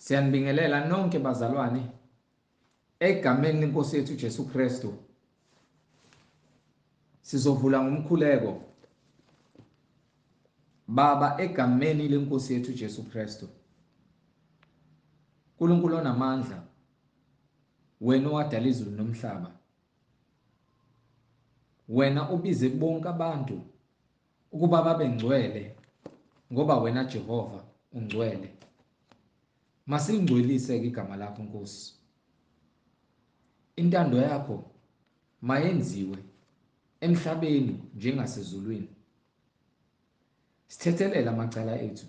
Siyanibingelela nonke bazalwane egameni lenkosi yethu Jesu Kristu. Sizovula ngomkhuleko. Baba, egameni lenkosi yethu Jesu Kristu. uNkulunkulu onamandla, wena owadala izulu nomhlaba. Wena ubize bonke abantu ukuba babe ngcwele ngoba wena Jehova ungcwele. Masilingcwelise ke igama lakho Nkosi. Intando yakho mayenziwe emhlabeni njengasezulwini. Sithethelela amacala ethu.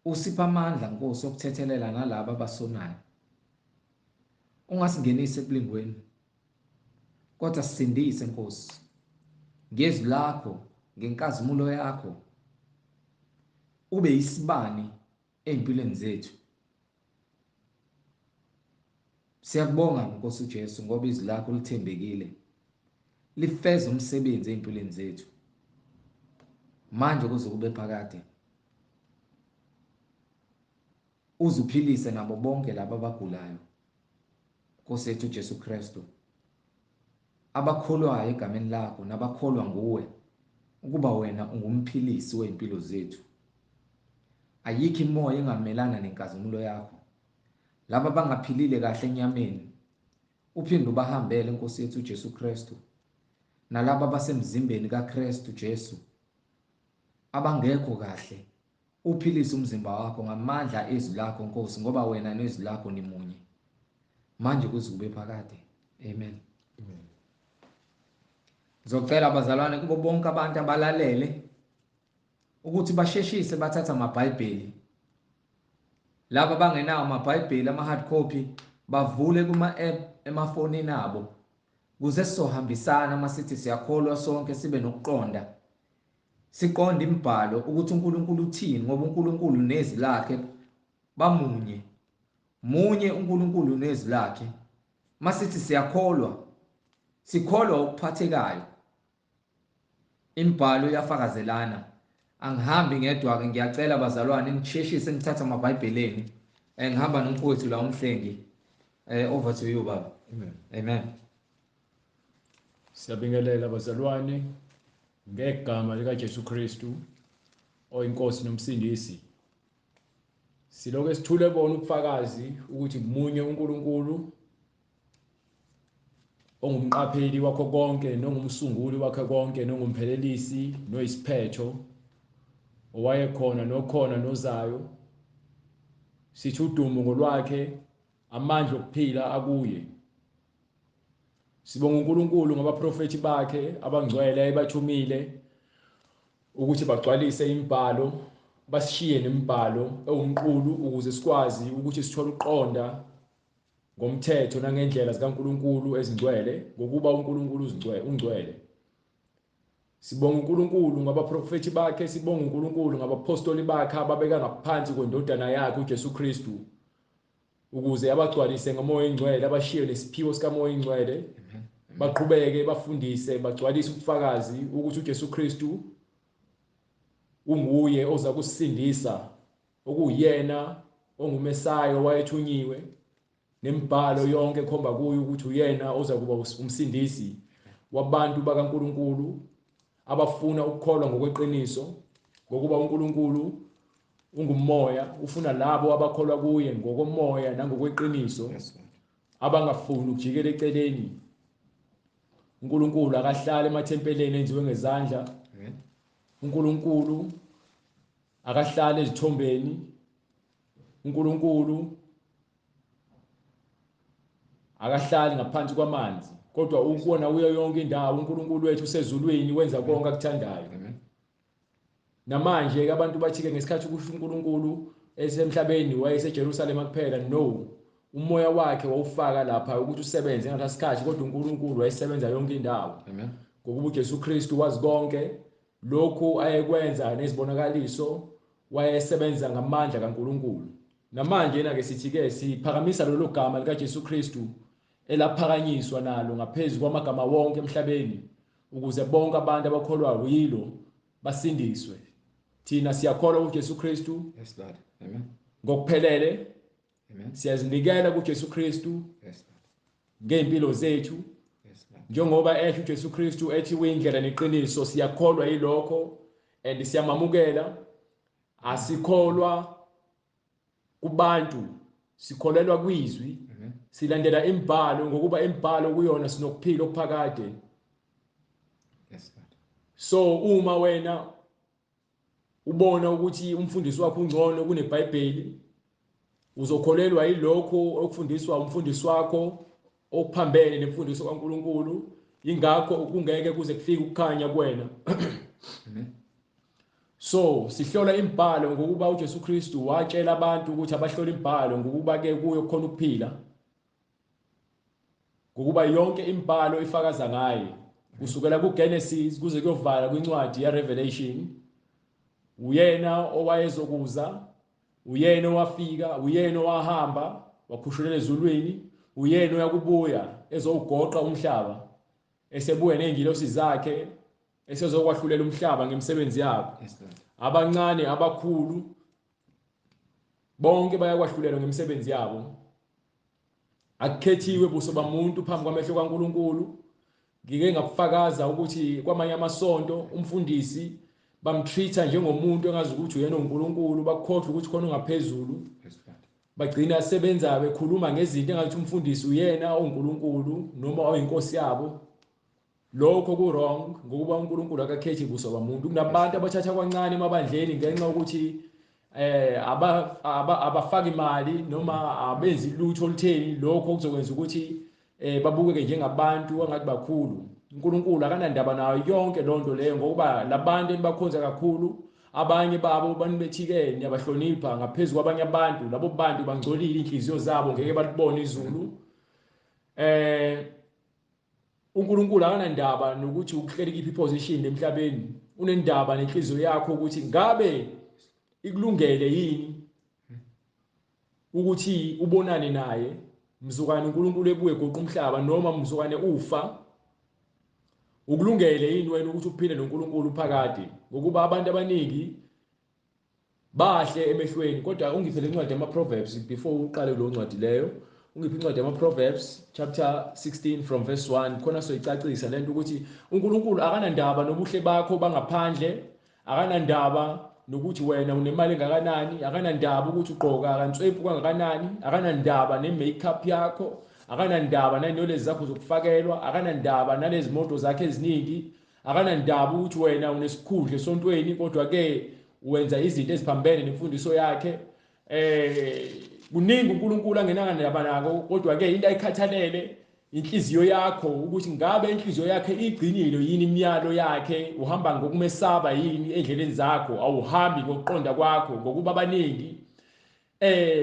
Usipha amandla Nkosi okuthethelela nalabo abasonayo. Ungasingenisi ekulingweni, kodwa sisindise Nkosi ngezwi lakho, ngenkazimulo yakho. Ube isibani ey'mpilweni zethu. Siyakubonga Nkosi uJesu ngoba izwi lakho lithembekile, lifeza umsebenzi ey'mpilweni zethu manje kuze kube phakade. Uzuphilise nabo bonke laba abagulayo, Nkosi yethu Jesu Kristu, abakholwayo egameni lakho nabakholwa nguwe ukuba wena ungumphilisi wezimpilo zethu. Ayikho imoya engamelana nenkazimulo yakho. Laba bangaphilile kahle enyameni, uphinde ubahambele Nkosi yethu Jesu Kristu, nalaba abasemzimbeni kaKristu Jesu abangekho kahle, uphilise umzimba wakho ngamandla ezwi lakho Nkosi, ngoba wena nezwi lakho nimunye manje kuze kube phakade. Amen. Amen. Ngizocela abazalwane kubo bonke abantu abalalele ukuthi basheshise bathathe amaBhayibheli. Laba abangenawo amaBhayibheli, ama-hard copy, bavule kuma-app emafonini abo kuze sizohambisana masithi siyakholwa sonke, sibe nokuqonda, siqonde imibhalo ukuthi uNkulunkulu uthini, ngoba uNkulunkulu nezwi lakhe bamunye. Munye uNkulunkulu nezwi lakhe. Masithi siyakholwa, sikholwa okuphathekayo. Imibhalo iyafakazelana. Angihambi ngedwa ke, ngiyacela bazalwane nisheshise nithathe amaBhayibheleni. Ngihamba nomfowethu la uMhlengi. Over to you baba. Amen. Amen. Siyabingelela bazalwane ngegama lika Jesu Kristu oyinkosi nomsindisi. Silokho esithule bona ubufakazi ukuthi munye uNkulunkulu ongumqapheli wakho konke nongumsunguli wakhe konke nongumphelelisi noyisiphetho, owayekhona nokhona nozayo. Sithi udumo ngolwakhe, amandla okuphila akuye. Sibonga uNkulunkulu ngabaprofethi bakhe abangcwele ayebathumile ukuthi bagcwalise imibhalo, basishiye nemibhalo ewumqulu ukuze sikwazi ukuthi sithole ukuqonda ngomthetho nangendlela zikaNkulunkulu ezingcwele, ngokuba uNkulunkulu ungcwele. Sibonga uNkulunkulu ngabaprofethi bakhe, sibonga uNkulunkulu ngabapostoli bakhe ababeka ngaphansi kwendodana yakhe uJesu Kristu, ukuze abagcwalise ngoMoya oNgcwele, abashiye nesiphiwo sikaMoya oNgcwele, baqhubeke bafundise, bagcwalise ubufakazi ukuthi uJesu Kristu unguye oza kusindisa, okuyena onguMesaya owayethunyiwe, nemibhalo yonke ekhomba kuye ukuthi uyena oza kuba umsindisi wabantu bakaNkulunkulu abafuna ukukholwa ngokweqiniso, ngokuba uNkulunkulu ungumoya, ufuna labo abakholwa kuye ngokomoya nangokweqiniso, abangafuni ukujikela eceleni. uNkulunkulu akahlali emathempeleni enziwe ngezandla. uNkulunkulu akahlali ezithombeni. uNkulunkulu akahlali ngaphansi kwamanzi, kodwa ukubona kuyo yonke indawo. uNkulunkulu wethu usezulwini, wenza konke akuthandayo. Namanje ke abantu bathi ke ngesikhathi kusho uNkulunkulu esemhlabeni wayeseJerusalema kuphela. No, umoya wakhe wawufaka lapha ukuthi usebenze ngalesa sikhathi, kodwa uNkulunkulu wayesebenza yonke indawo. Amen. Ngokuba uJesu Kristu wazi konke lokhu ayekwenza nezibonakaliso, wayesebenza ngamandla kaNkulunkulu. Namanje na ke sithi ke siphakamisa lolu gama lika Jesu Kristu elaphakanyiswa nalo ngaphezulu kwamagama wonke emhlabeni, ukuze bonke abantu abakholwayo yilo basindiswe. Thina siyakholwa kuJesu Kristu. Yes Lord. Amen. Ngokuphelele. Amen. Siyazinikela kuJesu Kristu. Yes, Lord. Ngey'mpilo zethu. Yes, Lord. Njengoba esho uJesu Kristu ethi uyindlela neqiniso, siyakholwa yilokho and siyamamukela. Asikholwa kubantu, sikholelwa kwizwi. Amen. Silandela imibhalo ngokuba imibhalo kuyona sinokuphila okuphakade. Yes, Lord. So uma wena ubona ukuthi umfundisi wakho ungcono kuneBhayibheli, uzokholelwa yilokho okufundiswa umfundisi wakho okuphambene nemfundiso kaNkuluNkulu, ingakho kungeke kuze kufike ukukhanya kuwena. Amen. So sihlola imibhalo ngokuba uJesu Kristu watshela abantu ukuthi abahlole imibhalo ngokuba ke kuyo khona ukuphila, ngokuba yonke imibhalo ifakaza ngaye kusukela kuGenesis kuze kuyovala kwincwadi yaRevelation. Uyena owayezokuza, uyena owafika, uyena owahamba wakhushulela ezulwini, uyena oyakubuya ezowugoqa umhlaba, esebuya nezingilosi zakhe esezokwahlulela umhlaba ngemisebenzi yabo. Yes, Lord. Abancane abakhulu bonke bayakwahlulelwa ngemisebenzi yabo. Akukhethiwe buso bamuntu phambi kwamehlo kaNkuluNkulu. Ngike ngakufakaza ukuthi kwamanye amasonto umfundisi bamtreat-a njengomuntu engazi ukuthi uyena uNkulunkulu, bakhohlwa ukuthi khona ungaphezulu. Yes, Lord. Bagcina sebenza bekhuluma ngezinto engathi umfundisi uyena uNkulunkulu noma oyinkosi yabo. Lokho ku wrong ngokuba uNkulunkulu akakhethi buso bamuntu. Kunabantu abathatha kwancane emabandleni ngenxa yokuthi abafaki imali noma abenzi lutho olutheni, lokho kuzokwenza ukuthi babukeke njengabantu angathi bakhulu. uNkulunkulu akanandaba nayo yonke lonto leyo, ngokuba labantu enibakhonza kakhulu abanye babo banibethike niyabahlonipha ngaphezulu kwabanye abantu, labo bantu bangcolile inhliziyo zabo, ngeke balibone izulu. uNkulunkulu akanandaba nokuthi ukuhleli kiphi position emhlabeni, unendaba nenhliziyo yakho ukuthi ngabe ikulungele yini ukuthi ubonane naye mzukwane uNkulunkulu ebuye goqa umhlaba, noma mzukwane ufa, ukulungele yini wena ukuthi uphile noNkulunkulu phakade. Ngokuba abantu abaningi bahle emehlweni, kodwa ungiphe lencwadi yama-Proverbs before uqale lo ncwadi leyo. Ungiphe incwadi yama-Proverbs chapter 16 from verse 1, khona soyicacisa lento ukuthi uNkulunkulu akanandaba nobuhle bakho bangaphandle, akanandaba nokuthi wena unemali engakanani, akanandaba ukuthi ugqoka kantswephu kangakanani, akanandaba ne-makeup yakho, akanandaba nenwele zakho zokufakelwa, akanandaba nalezi moto zakhe eziningi, akanandaba ukuthi wena unesikhundla esontweni kodwa ke wenza izinto eziphambene nemfundiso yakhe. Kuningi uNkulunkulu angenanga nako, kodwa ke into ayikhathalele inhliziyo yakho, ukuthi ngabe inhliziyo yakhe igcinile yini imiyalo yakhe, uhamba ngokumesaba yini endleleni zakho, awuhambi ngokuqonda kwakho. Ngokuba abaningi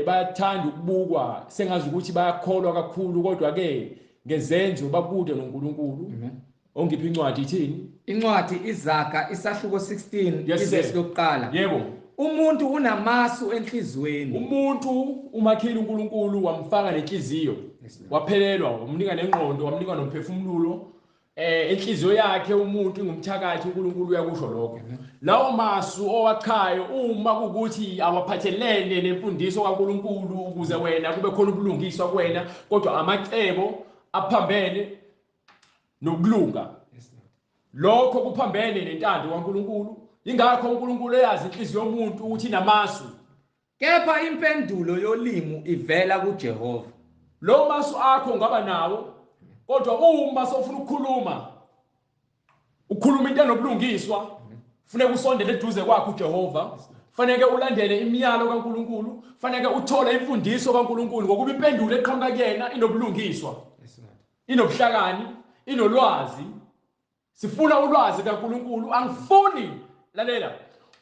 bayathanda ukubukwa sengazi ukuthi bayakholwa kakhulu, kodwa ke ngezenzo bakude noNkulunkulu. Amen. Ongiphi incwadi ithini? Incwadi iZaga isahluko 16 Yes, ivesi sir. lokuqala. Yebo. Umuntu unamasu enhliziyweni. Umuntu umakhile uNkulunkulu wamfaka nenhliziyo. Yes, Lord. Waphelelwa, wamnika nengqondo, wamnika nomphefumulo. Inhliziyo yakhe umuntu ingumthakathi, uNkulunkulu uyakusho lokho. Amen. Lawo masu owachayo uma kukuthi awaphathelene nemfundiso kaNkulunkulu ukuze wena kube khona ubulungiswa kuwena, kodwa amacebo aphambene nokulunga. Yes, Lord. Lokho kuphambene nentando kaNkulunkulu. Ingakho uNkulunkulu eyazi inhliziyo yomuntu ukuthi inamasu. Kepha impendulo yolimi ivela kuJehova. Lo masu akho ungaba nawo, kodwa uma sofuna ukukhuluma, ukhuluma into enobulungiswa, funeka usondele eduze kwakhe uJehova, faneke ulandele imiyalo kaNkulunkulu, faneke uthole imfundiso kaNkulunkulu, ngokuba impendulo eqhamuka kuyena inobulungiswa, Yes, Lord. inobuhlakani, inolwazi. Sifuna ulwazi kaNkulunkulu. Angifuni, lalela,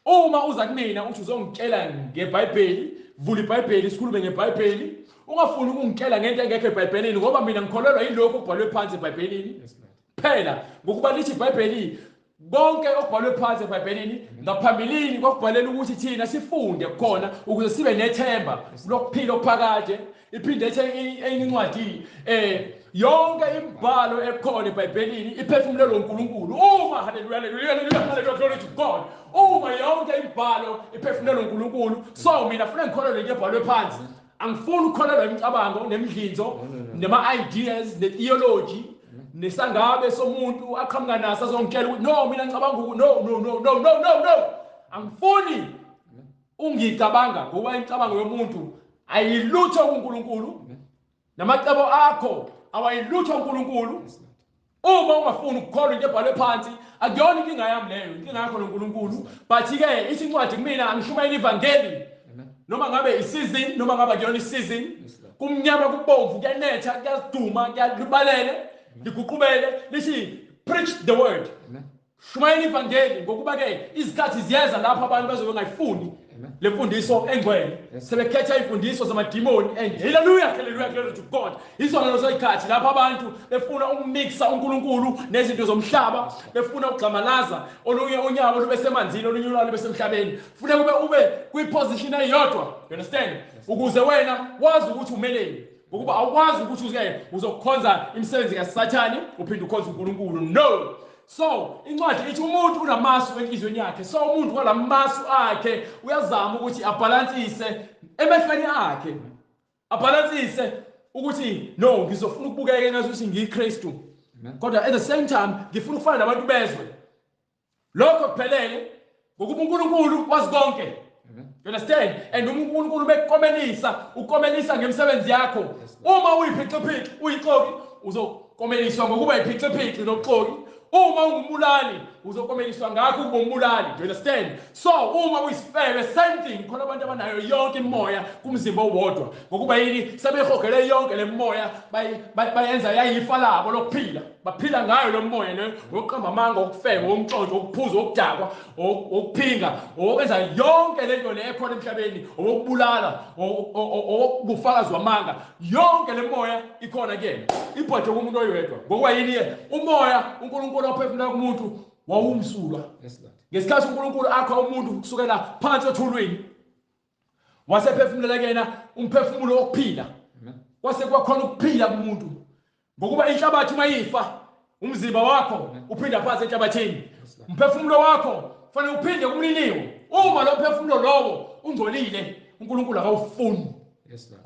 uma uza kumina uthi uzongitshela ngeBhayibheli, vula iBhayibheli sikhulume ngeBhayibheli. Ungafuni ukungitshela ngento engekho eBhayibhelini, ngoba mina ngikholelwa yilokho okubhalwe phansi eBhayibhelini. Yes, Lord. Phela ngokuba lithi iBhayibheli konke okubhalwe phansi eBhayibhelini ngaphambilini kwakubhalela ukuthi thina sifunde khona ukuze sibe nethemba lokuphila okuphakade. Iphinde ethe enye incwadi yonke imibhalo ekhona eBhayibhelini iphefumulelwe uNkulunkulu. Uma haleluya, haleluya, haleluya, haleluya, glory to God. Uma yonke imibhalo iphefumulelwe uNkulunkulu, so mina funa ngikholelwe into ebhalwe phansi. Angifuni ukukholelwa imicabango nemidlinzo nema-ideas ne-theology nesangabe somuntu aqhamuka naso azongitshela ukuthi no mina ngicabanga ukuthi no no no no no no no. Angifuni ungicabanga ngoba imicabango yomuntu ayilutho kuNkulunkulu namacebo akho awayilutho kuNkulunkulu. Uma ungafuni ukukholwa into ebhalwe phansi akuyona inkinga yami leyo, inkinga yakho noNkulunkulu. But ke ithi incwadi kumina angishumayela ivangeli noma ngabe isizini noma ngabe akuyona isizini, kumnyama kubomvu kuyanetha kuyaduma kuyalubalele liguqubele lithi preach the word. Shumayela ivangeli ngokuba ke izikhathi ziyeza lapho abantu bazobe bengayifuni le mfundiso engcwele, sebekhetha imfundiso zamadimoni. And hallelujah, hallelujah, glory to God. Izona lezo zikhathi lapho abantu befuna ukumixa uNkulunkulu nezinto zomhlaba, befuna ukugxamalaza olunye unyawo lube semanzini olunye unyawo lube semhlabeni. Funeka ube kwiposition eyodwa, you understand, ukuze wena wazi ukuthi umeleni, ngokuba awukwazi ukuthi uze uzokhonza imisebenzi kaSathane uphinde ukhonze uNkulunkulu. No. So incwadi ithi umuntu unamasu enhliziyweni yakhe. So umuntu kwalamasu akhe uyazama ukuthi abhalansise emehlweni akhe, abhalansise ukuthi no ngizofuna ukubukeka engathi ngiyiKristu, kodwa at the same time ngifuna ukufana nabantu bezwe. Lokho kuphelele ngokuba uNkulunkulu wazi konke. You understand? And uNkulunkulu bekukomelisa, ukomelisa ngemisebenzi yakho. Uma uyiphiciphici, uyixoki, uzokomeliswa ngokuba yiphiciphici noxoki. Uma ungumbulali, uzokomeliswa ngakho ukuba umbulali. You understand? So uma uyisifebe, same thing. Khona abantu abanayo yonke imimoya kumzimba owodwa. Ngokuba yini? Sebehogele yonke le moya, bayenza yayifa labo lokuphila. Baphila ngayo lo moya leyo, ngokuqamba amanga, ukufeba, umntshontsho, ukuphuza, ukudakwa, ukuphinga, ukwenza yonke lento le ekhona emhlabeni, ukubulala, ukufakaza amanga. Yonke le moya ikhona kuyena. Ibhodwe kumuntu oyedwa. Ngokuba yini? Umoya uNkulunkulu ophefumula kumuntu wawumsulwa. Ngesikhathi uNkulunkulu akha umuntu kusukela phansi othulwini, wasephefumulela kuyena umphefumulo wokuphila. Kwase kwakhona ukuphila kumuntu. Ngokuba inhlabathi uma ifa, umzimba wakho uphinda phansi enhlabathini. Umphefumulo wakho kufanele uphinde kumliliwe. Uma lo mphefumulo lowo ungcolile, uNkulunkulu akawufuni.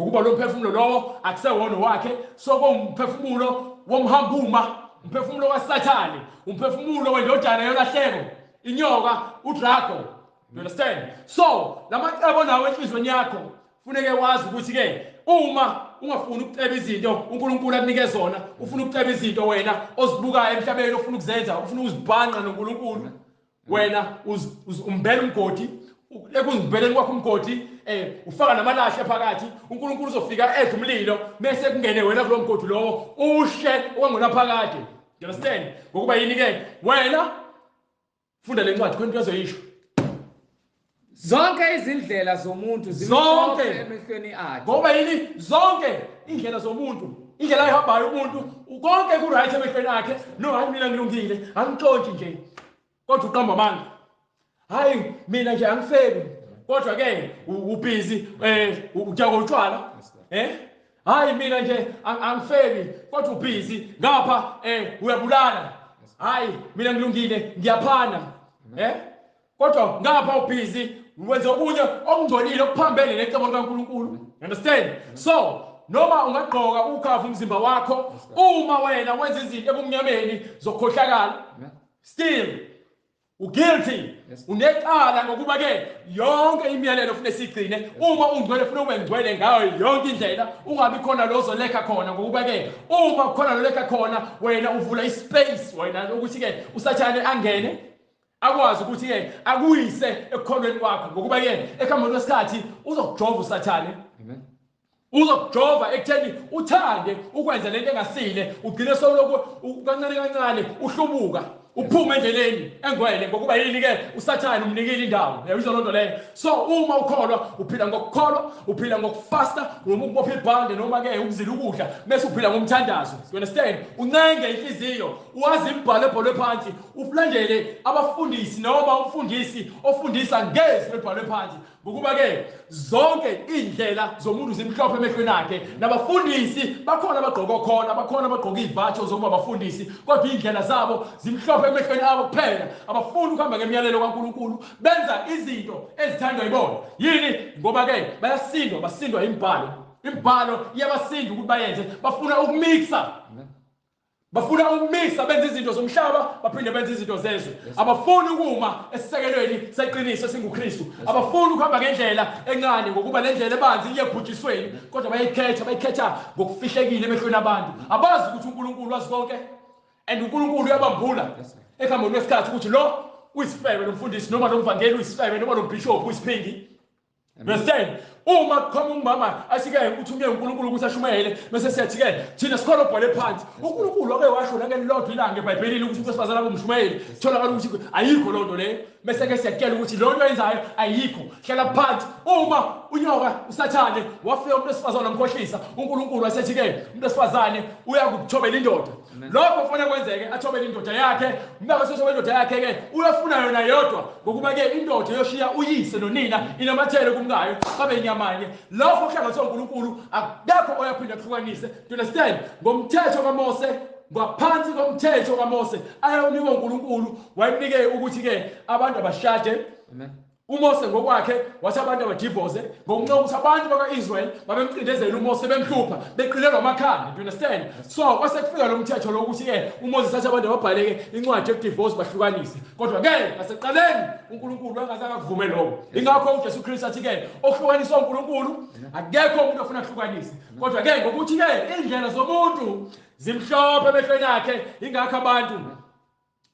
Ngokuba lo mphefumulo lowo akusewona wakhe, sokomphefumulo womhambuma, umphefumulo kaSathane, umphefumulo wendodana yolahleko, inyoka uDrago. You understand? So lamacebo nawo enhlizweni yakho funeke wazi ukuthi ke uma ungafuni ukuceba izinto uNkulunkulu akunike zona, ufuna ukuceba izinto wena ozibukayo emhlabeni, ofuna ukuzenza, ufuna ukuzibhanqa noNkulunkulu, wena umbela umgodi. Ekuzimbeleni kwakho umgodi ufaka namalahle phakathi, uNkulunkulu uzofika edla umlilo bese kungene wena kulo mgodi lowo ushe okwangona phakade. You understand? Ngokuba yini ke wena funda lencwadi khona into ezoyisho. Zonke izindlela zomuntu Zonke. zimhlophe emehlweni akhe. Ngoba yini? Zonke indlela zomuntu, indlela ayihambayo umuntu, konke ku right emehlweni akhe. No, hayi mina ngilungile, angixontshi nje, kodwa uqamba amanga. Hayi mina nje angifebi, kodwa ke ubhizi udakwa utshwala. Hayi mina nje angifebi, kodwa ubhizi ngapha uyabulala. Hayi mina ngilungile, ngiyaphana, kodwa ngapha ubhizi wenza okunye okungcolile okuphambene necebo likaNkulunkulu. You understand? So noma ungagqoka ukhafu umzimba wakho, uma wena wenza izinto ebumnyameni zokukhohlakala, still uguilty, unecala. Ngokuba ke yonke imiyalelo ufune sigcine. Uma ungcwele ufuna ube ngcwele ngayo yonke indlela, ungabi khona lo ozolekha khona. Ngokuba ke uma khona lo lekha khona, wena uvula ispace wena ukuthi ke uSathane angene, akwazi ukuthi ke akuyise ekukholweni kwakho. Ngokuba ke ekuhambeni kwesikhathi uzokujova uSathane. Uzokujova ekutheni uthande ukwenza lento engasile, ugcine sewulokhu kancane kancane uhlubuka, uphume endleleni engcwele. Ngokuba yini ke? uSathane umnikile indawo. Uyayizwa lonto leyo? So uma ukholwa, uphila ngokukholwa, uphila ngokufasta, noma ukubopha ibhande, noma ke ukuzila ukudla, bese uphila ngomthandazo. You understand? Uncenge inhliziyo, wazi imibhalo ebhalwe phansi, ulandele abafundisi noma umfundisi ofundisa ngezwi elibhalwe phansi. Ngokuba ke zonke indlela zomuntu zimhlophe emehlweni akhe. Nabafundisi bakhona abagqoka khona, bakhona abagqoka izivatho zokuba abafundisi, kodwa indlela zabo zimhlophe emehlweni abo kuphela. Abafuni ukuhamba ngemiyalelo kaNkulunkulu, benza izinto ezithandwa yibona. Yini? Ngoba ke bayasindwa, basindwa imibhalo. Imibhalo iyabasinda ukuthi bayenze, bafuna ukumixa. Bafuna ukumixa benze izinto zomhlaba, baphinde benze izinto zezwe. Abafuni ukuma esisekelweni seqiniso singuKristu. Abafuni ukuhamba ngendlela encane ngokuba le ndlela ebanzi iye ebhujisweni, kodwa bayikhetha, bayikhetha ngokufihlekile emehlweni abantu. Abazi ukuthi uNkulunkulu wazi konke, and uNkulunkulu uyabambula ekuhambeni kwesikhathi ukuthi lo uyisifebe lo mfundisi, noma lo mvangeli uyisifebe, noma lo bishop uyisiphingi. Understand? Uma kuqhamuka umama athi-ke uthunywe uNkulunkulu ukuthi ashumayele, bese siyathi-ke thina sikholwa obhale phansi. uNkulunkulu wake washo nangelilodwa ilanga eBhayibhelini ukuthi umuntu wesifazane abe umshumayeli. Tholakala ukuthi ayikho loo nto leyo. Bese-ke siyakutshela ukuthi loo nto ayenzayo ayikho. Hlala phansi. Uma unyoka uSathane wafika umuntu wesifazane wamkhohlisa, uNkulunkulu wasethi-ke umuntu wesifazane uyakuthobela indoda. Lokho kufanele kwenzeke, athobele indoda yakhe. Uma esethobela indoda yakhe-ke uyofuna yona yodwa, ngokuba-ke indoda iyoshiya uyise nonina inamathele kumkayo, babe inyamanye. Lokho kuhlanganiswa uNkulunkulu akekho oyaphinda kuhlukanise. Do you understand? Ngomthetho kaMose, ngaphansi komthetho kaMose ayewunikwa uNkulunkulu, wayemnike ukuthi-ke abantu abashade. Amen. uMose ngokwakhe wathi abantu abadivorce, ngokuncenga ukuthi abantu bakwa-Israel babemcindezela uMose, bemhlupha, beqinelwa amakhanda. Do you understand? So kwase kufika lo mthetho lo ukuthi-ke uMoses athi abantu ababhale-ke incwadi yokudivorce bahlukanise. Kodwa-ke ngasekuqaleni uNkulunkulu wangazange akuvume lokho. Ingakho uJesu Kristu athi-ke okuhlukaniswa uNkulunkulu akekho umuntu ofuna kuhlukanise. Kodwa-ke ngokuthi-ke indlela zomuntu zimhlophe emehlweni akhe, ingakho abantu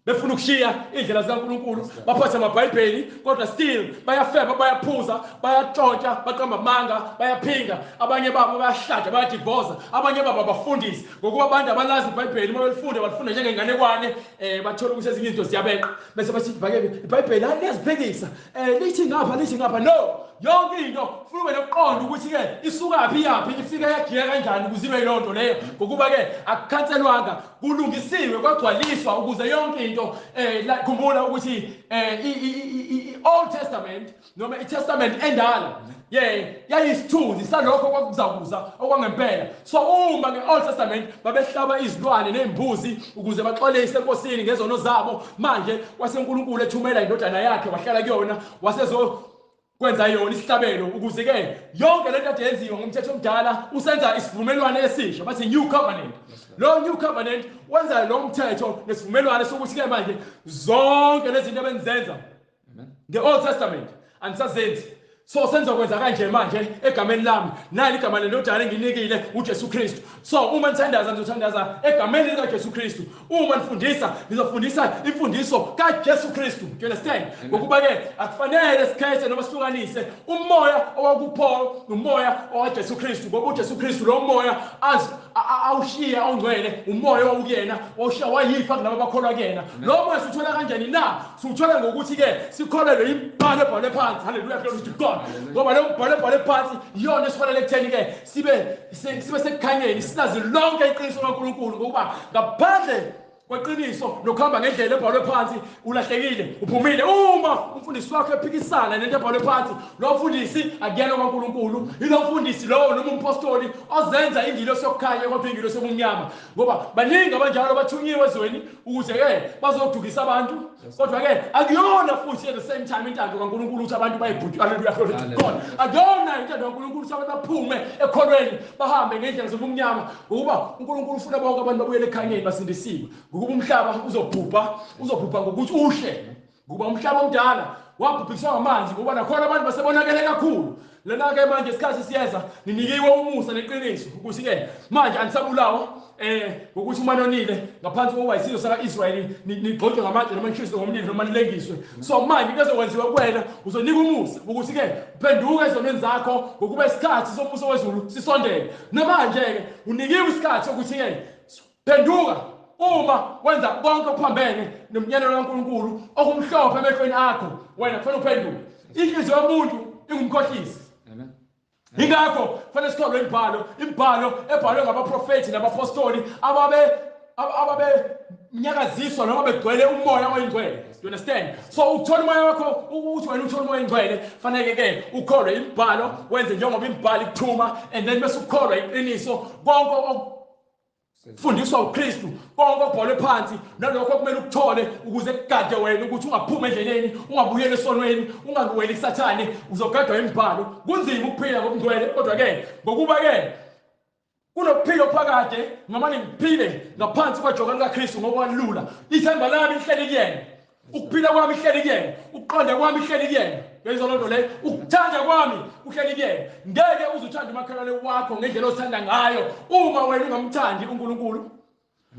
befuna ukushiya indlela zikaNkulunkulu, baphathe amabhayibheli, kodwa still bayafeba, bayaphuza, bayatshontsha, baqamba amanga, bayaphinga. Abanye babo bayashada, bayadivoza, abanye babo abafundisi, ngokuba abantu abalazi iBhayibheli, uma belifunda balifunda njengenganekwane, bathola ukuthi ezinye izinto ziyabeqa, bese bathi iBhayibheli liyaziphikisa, lithi ngapha, lithi ngapha. No, yonke into ufuna ube nokuqonda ukuthi-ke isukaphi, iyaphi, ifike yagiya kanjani ukuze ibe yiloo nto leyo, ngokuba-ke akukhanselwanga, kulungisiwe, kwagcwaliswa ukuze yonke into. Khumbula ukuthi i-Old Testament noma i-Testament endala yayisithunzi salokho kwakuzakuza okwangempela. So uma nge-Old Testament babehlaba izilwane nezimbuzi ukuze baxolise enkosini ngezono zabo, manje kwaseNkulunkulu ethumela indodana yakhe wahlala kuyona, wasezo kwenza yona isihlabelo ukuze ke yonke lento ade yenziwa ngomthetho omdala usenza isivumelwano esisha, bathi new covenant. Lo new covenant wenza lo mthetho nesivumelwano sokuthi ke manje zonke lezi zinto ebenizenza nge-Old Testament anisazenzi. So senzokwenza kanje manje egameni lami, nali igama lendodana enginikile uJesu Kristu. So uma nithandaza nizothandaza egameni likaJesu Kristu, uma nifundisa nizofundisa imfundiso kaJesu Kristu. Do you understand? Ngokuba ke akufanele sikhethe noma sihlukanise umoya owakuPaul nomoya owaJesu Kristu, ngoba uJesu Kristu lo moya awushiya ongcwele, umoya owukuyena wawushiya wayifa kulabo abakholwa kuyena. Lo moya siwuthola kanjani na? Siwuthola ngokuthi ke sikholelwe imibhalo ebhalwe phansi. Hallelujah, glory to God. Ngoba lo mbhalo ebhalwe phansi iyona esifanele ekutheni ke sibe sekukhanyeni, silazi lonke iqiniso likaNkulunkulu, ngokuba ngaphandle kweqiniso nokuhamba ngendlela ebhalwe phansi ulahlekile, uphumile. Uma umfundisi wakho ephikisana nento ebhalwe phansi, lo mfundisi akuyena kaNkulunkulu, yilo mfundisi lowo noma umpostoli ozenza ingilosi yokukhanya kodwa ingilosi yobumnyama, ngoba baningi abanjalo bathunyiwe ezweni ukuze ke bazodukisa abantu. Kodwa ke akuyona futhi at the same time intando kaNkulunkulu ukuthi abantu bayibhuti. Hallelujah, glory to God. Akuyona intando kaNkulunkulu ukuthi abantu baphume ekholweni bahambe ngendlela zobumnyama, ngokuba uNkulunkulu ufuna bonke abantu babuyele ekhanyeni basindisiwe, ngokuba umhlaba uzobhubha, uzobhubha ngokuthi ushe, ngokuba umhlaba omdala wabhubhiswa ngamanzi, ngoba nakhona abantu basebonakele kakhulu. Lena ke manje isikhathi siyeza, ninikiwe umusa neqiniso ukuthi ke manje anisabulawa ngokuthi uma nonile ngaphansi kokuba isizwe saka-Israyeli nigxotshwe ngamatshe noma nishiswe ngomlilo noma nilengiswe. So manje into ezokwenziwa kuwena, uzonika umusa ukuthi ke uphenduke ezonweni zakho, ngokuba isikhathi sombuso wezulu sisondele. Namanje-ke unikiwe isikhathi sokuthi ke phenduka uma wenza konke okuphambene nomyalelo kaNkulunkulu okumhlophe emehlweni akho, wena kufanele uphenduke. Inhliziyo yomuntu ingumkhohlisi. Amen. Ingakho kufanele sikholwe imibhalo, imibhalo ebhalwe ngabaprofethi nabapostoli ababe mnyakaziswa noma begcwele umoya oyingcwele. You understand? So ukuthola umoya wakho, ukuthi wena uthole umoya oyingcwele, fanele ke ukholwe imibhalo, wenze njengoba imibhalo ikuthuma, and then bese ukholwa iqiniso konke Fundiswa uKristu konke okubhalwe phansi nalokho okumele ukuthole ukuze kugade wena ukuthi ungaphumi endleleni, ungabuyeli esonweni, ungakuweli kuSathane, uzogadwa imibhalo. Kunzima ukuphila ngokungcwele, kodwa ke ngokuba ke kunokuphila ophakade, ngamane ngiphile ngaphansi kwejoka likaKristu ngokwalula. Ithemba lami lihleli kuyena, ukuphila kwami kuhleli kuyena, ukuqonda kwami kuhleli kuyena. Yayizwa loo nto leyo? Ukuthanda kwami kuhleli kuyena. Ngeke uze uthande umakhelwane wakho ngendlela othanda ngayo uma wena ungamthandi uNkulunkulu.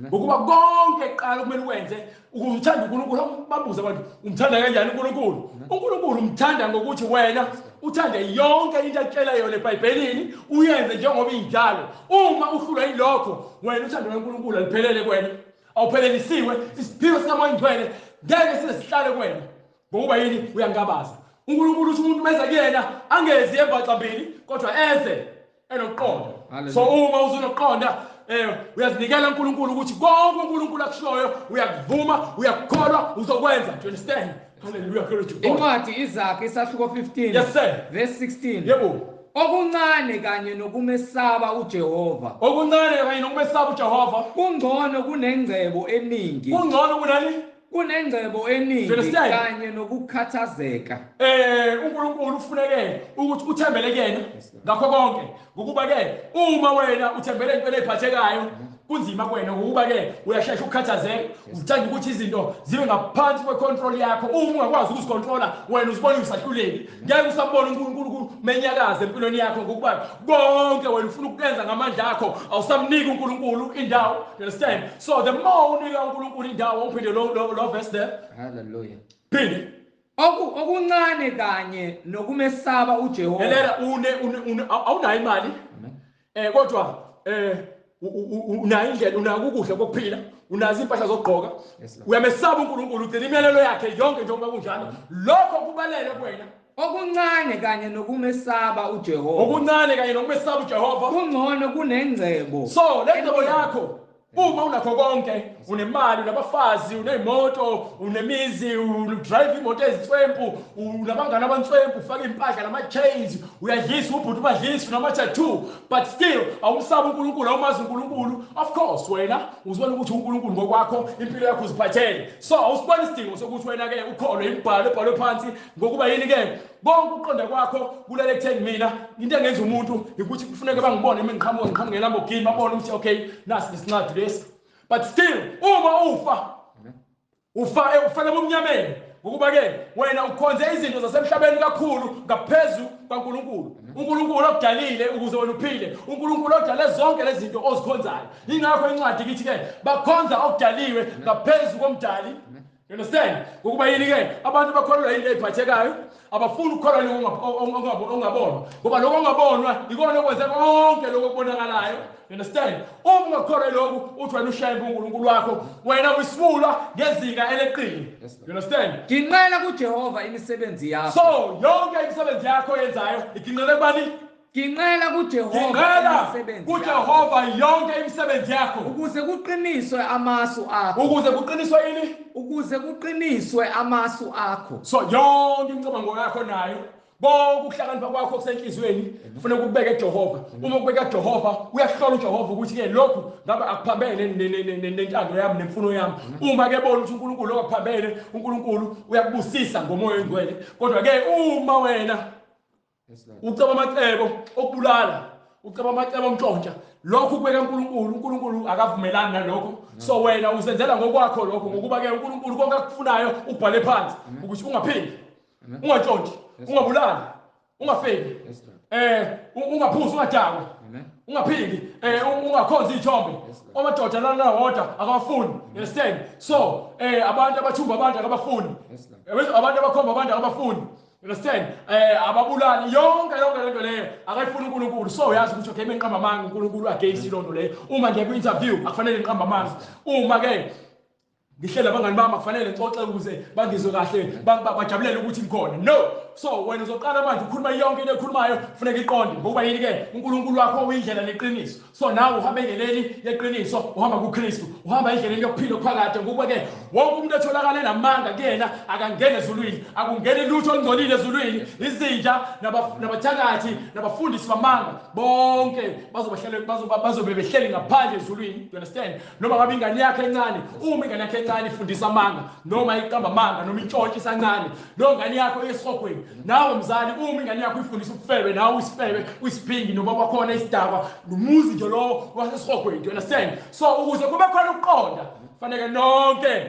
Ngokuba konke kuqala kumele ukwenze ukuze uthande uNkulunkulu. Babuze abantu, umthanda kanjani uNkulunkulu? uNkulunkulu umthanda ngokuthi wena uthande yonke into akutshela yona eBhayibhelini, uyenze njengoba injalo. Uma uhlulwa yilokho, wena uthando lwaNkulunkulu aluphelele kuwena, awuphelelisiwe. Isiphiwo sikaMoya oNgcwele ngeke size sihlale kuwena. Ngokuba yini? Uyangabaza. uNkulunkulu uthi umuntu meze kuyena angezi embaxambili, kodwa eze enokuqonda. So uma uzunokuqonda, uyazinikela uNkulunkulu ukuthi konke uNkulunkulu akushoyo uyakuvuma, uyakukholwa, uzokwenza. Do you understand? Hallelujah, glory to God. Incwadi Izakhe isahluko 15. Yes sir. Verse 16. Yebo. Okuncane kanye nokumesaba uJehova. Okuncane kanye nokumesaba uJehova. Kungcono kunengcebo eningi. Kungcono kunani? Kunengcebo eningi kanye nokukhathazeka. uNkulunkulu ufuneke ukuthi uthembele kuyena ngakho konke, ngokuba ke uma wena uthembele entweni eziphathekayo kunzima kuwena, ngokuba ke uyashesha ukukhathazeka, uthanda ukuthi izinto zibe ngaphansi kwecontrol yakho. Uma ungakwazi ukuzicontrola wena uzibona usahluleki, ngeke usabona uNkulunkulu menyakaza empilweni yakho, ngokuba konke wena ufuna ukuyenza ngamandla akho, awusamniki uNkulunkulu indawo. You understand? So the more unika uNkulunkulu indawo, uphinde lo verse there. Hallelujah. Phinde. Okuncane kanye nokumesaba uJehova. Elela une awunayo imali. Kodwa unayo indlela, unako ukudla kokuphila, unazo impahla zokugqoka, uyamesaba uNkulunkulu, ugcina imiyalelo yakhe yonke njengoba kunjalo. Lokho kubalele kuwena. Okuncane kanye nokumesaba uJehova. Okuncane kanye nokumesaba uJehova. Kungcono kunengcebo. So le ngcebo yakho, uma unakho konke, unemali, unabafazi, uneyimoto, unemizi, udrive imoto ezinswempu, unabangani abanswempu, ufaka impahla nama-chains, uyadlisa ubhuti ubadlisa, unama-tattoo, but still awumsabi uNkulunkulu, awumazi uNkulunkulu. Of course wena uzibona ukuthi uNkulunkulu ngokwakho, impilo yakho uziphathele. So awusiboni isidingo sokuthi wena-ke ukholwe imibhalo ebhalwe phansi, ngokuba yini-ke konke ukuqonda kwakho kulele ekutheni mina into engenza umuntu ukuthi kufuneke bangibone uma ngiqhamuka ngiqhamuke ngeLamborghini, babone ukuthi okay nasi lesincwadi lesi. But still uma ufa ufela ebumnyameni, ngokuba ke wena ukhonze izinto zasemhlabeni kakhulu ngaphezu kaNkulunkulu. uNkulunkulu okudalile ukuze wena uphile, uNkulunkulu odale zonke lezi zinto ozikhonzayo. Ingakho incwadi kithi ke bakhonza okudaliwe ngaphezu komdali. You understand? Ngokuba yini ke abantu bakholelwa into eziphathekayo, abafuni ukukholwa okungabonwa, ngoba lokho okungabonwa ikona okwenza konke lokho okubonakalayo. You understand? Uma ungakholwa lokhu uthi wena ushayembe uNkulunkulu wakho, wena uyisifula ngezinga eleqile. You understand? Ginqela kuJehova imisebenzi yakho. So yonke imisebenzi yakho oyenzayo iginqele kubani? Ginqela kuJehova imisebenzi kuJehova yonke imisebenzi yakho, ukuze kuqiniswe amasu akho. Ukuze kuqiniswe ini? Ukuze kuqiniswe amasu akho. So yonke imicabango yakho nayo, konke ukuhlakanipha kwakho kusenhliziyweni kufanele ukubeke kuJehova. Uma ukubeka kuJehova, uyahlola uJehova ukuthi ke lokhu ngabe akuphambene nentando yami nemfuno yami. Uma ke bona ukuthi uNkulunkulu okaphambene, uNkulunkulu uyakubusisa ngomoya oyingcwele. Kodwa ke uma wena uceba amacebo okubulala, uceba amacebo omntshontsha, lokhu kubeka uNkulunkulu, uNkulunkulu akavumelani nalokho. So wena uzenzela ngokwakho lokho, ngokuba ke uNkulunkulu konke akufunayo ubhale phansi ukuthi ungaphili, ungantshontshi, ungabulali, ungafebi, ungaphuzi, ungadakwa, ungaphiki, ungakhonzi iy'thombe. Amadoda lana wodwa akawafuni. Understand? So abantu abathumba abantu akabafuni, abantu abakhomba abantu akabafuni. Understand? Ababulali, yonke lento leyo akayifuni uNkulunkulu. So uyazi ukuthi okay, mengiqamba amanga uNkulunkulu against lonto leyo. Uma ngiya kwi-interview akufanele ngiqamba amanga. Uma ke ngihleli abangani bami akufanele ngixoxe ukuze bangizwe kahle, bajabulele ukuthi ngikhona. No, So wena uzoqala manje ukhuluma yonke into ekhulumayo kufuneka iqonde, ngokuba yini ke uNkulunkulu wakho uyindlela neqiniso. So nawe uhamba endleleni yeqiniso, uhamba kuKristu, uhamba endleleni yokuphila okuphakade, ngokuba ke wonke umuntu otholakala enamanga kuyena akangena ezulwini, akungeni lutho olungcolile ezulwini. Izinja nabathakathi nabafundisi bamanga bonke bazobe behleli ngaphandle ezulwini. You understand? Noma ngabe ingane yakhe encane, uma ingane yakhe encane ifundisa amanga noma iqamba amanga noma intshontshe isancane, leyo ngane yakho esihogweni. Nawe mzali, uma ingane yakho ifundisa ubufebe, nawe usifebe, uyisiphingi, noma kwakhona isidakwa, nomuzi nje lowo wasesihogweni. You understand? So ukuze kube khona ukuqonda fanele nonke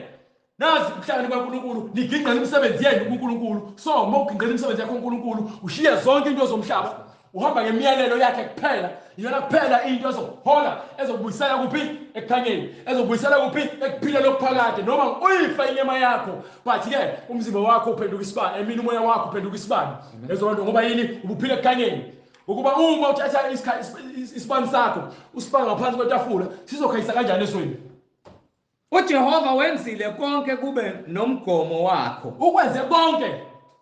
nazi ukuhlangana kukaNkulunkulu, nigingqele imisebenzi yenu kuNkulunkulu. So uma ugingqela imisebenzi yakho kuNkulunkulu, ushiye zonke into zomhlaba, uhamba ngemiyalelo yakhe kuphela. Iyona kuphela into ezokuhola, ezokubuyisela kuphi? Ekukhanyeni, ezokubuyisela kuphi? Ekuphileni okuphakade. Noma uyifa inyama yakho, but ke umzimba wakho uphenduka isibane, emini umoya wakho uphenduka isibane. Lezo nto ngoba yini? Ubuphila ekukhanyeni. Ukuba uma uthatha isibane sakho usifaka ngaphansi kwetafula, sizokhanyisa kanjani ezweni? uJehova wenzile konke kube nomgomo wakho. Ukwenze konke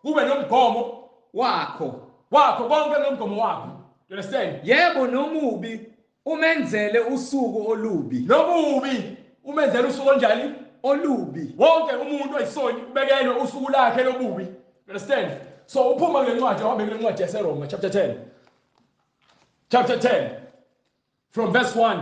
kube nomgomo wakho. Wakho konke nomgomo wakho. You understand? Yebo, nomubi umenzele usuku olubi. Nomubi umenzele usuku onjani? Olubi. Wonke umuntu oyisoni ubekelwe usuku lakhe lobubi. You understand? So uphuma kule ncwadi, uhambe kule ncwadi yaseRoma chapter 10. Chapter 10 from verse 1.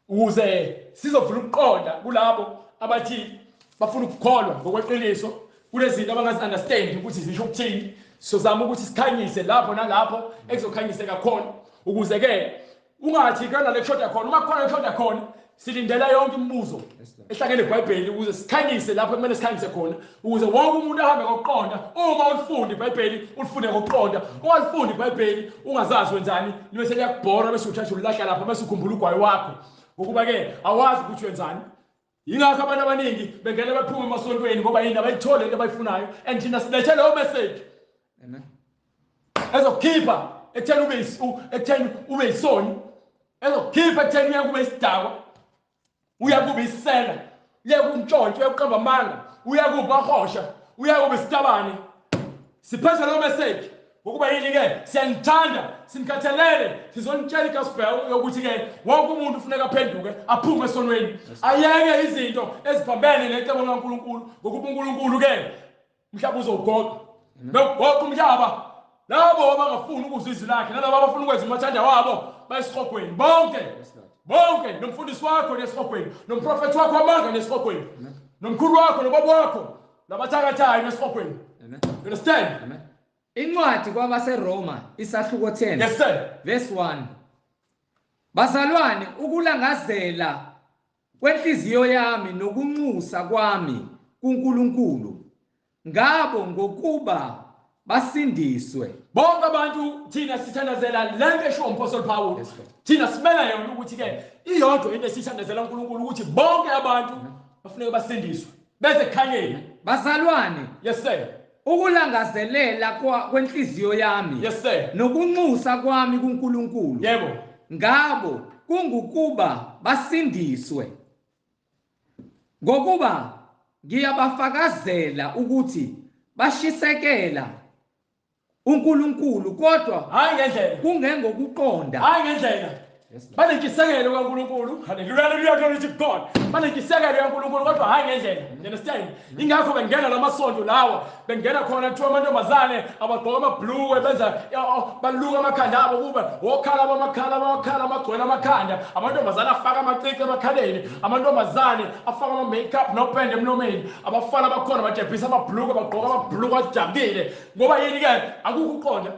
Ukuze sizovula ukuqonda kulabo abathi bafuna ukukholwa ngokweqiniso kunezinto abangazi-understand ukuthi zisho ukuthini. Sizama ukuthi sikhanyise lapho nalapho ekuzokhanyiseka khona, ukuze ke ungathi kuyona le kushoda khona. Uma kukhona kushoda khona, silindela yonke imibuzo ehlangene eBhayibheli ukuze sikhanyise lapho kumele sikhanyise khona, ukuze wonke umuntu ahambe ngokuqonda. Uma ulifunda iBhayibheli, ulifunde ngokuqonda. Ungalifundi iBhayibheli ungazazi wenzani, libe seliyakubhora bese uthatha ulahla lapha bese ukhumbula ugwayi wakho, ngokuba ke awazi ukuthi wenzani. Yingakho abantu abaningi bengena bephuma emasontweni, ngoba yini? Abayithole into abayifunayo. And thina silethe leyo message. Amen. Ezokukhipha ekutheni ekutheni ube yisoni, ezokukhipha ekutheni uye kube isidakwa, uya kube isela, uya kuntshontsho, uya kuqamba amanga, uya kubahosha, uya kube isitabane. Siphethe leyo message ngokuba yini ke? Siyanithanda, sinikhathalele, sizonitshela igospel yokuthi ke wonke umuntu ufuneka aphenduke, aphume esonweni, ayeke izinto eziphambene necebo likaNkulunkulu, ngokuba uNkulunkulu ke umhlaba uzowugoqa. Nokugoqa umhlaba labo abangafuni ukuzwa izwi lakhe nalabo abafuna ukwenza umathanda wabo bayesihogweni bonke. Bonke, nomfundisi wakho nesihogweni, nomprofethi wakho amanga nesihogweni, nomkhulu wakho nobaba wakho nabathakathayo nesihogweni. You understand? Amen. Incwadi kwabaseRoma isahluko 10. Yes sir. Verse 1. Bazalwane, ukulangazela kwenhliziyo yami nokunxusa kwami kuNkulunkulu ngabo ngokuba basindiswe. Bonke abantu thina sithandazela lento esho uMphostoli Paul. Thina simela yona ukuthi ke iyodwa into esithandazela uNkulunkulu, ukuthi bonke abantu bafuneka basindiswe beze kukhanyeni. Bazalwane, yes sir, ukulangazelela kwenhliziyo yami, yes sir, nokunxusa kwami kuNkulunkulu, yebo, ngabo kungukuba basindiswe, ngokuba ngiyabafakazela ukuthi bashisekela uNkulunkulu, kodwa hayi ngendlela, kungengokuqonda, hayi ngendlela. Banentshisekelo kaNkulunkulu. Hallelujah, hallelujah, glory to God. Banentshisekelo kaNkulunkulu kodwa hayi ngendlela. You understand? Ingakho bengena lamasonto lawa, bengena khona kuthiwa amantombazane abagqoka amabhluwe, benza baluka amakhanda abo kube wokhala amakhala amakhala amagcwele amakhanda. Amantombazane afaka amacici emakhaleni, amantombazane afaka ama makeup nopende emlomeni. Abafana bakhona bajebhisa amabhluwe, bagqoka amabhluwe ajabulile. Ngoba yini ke? Akukho ukuqonda.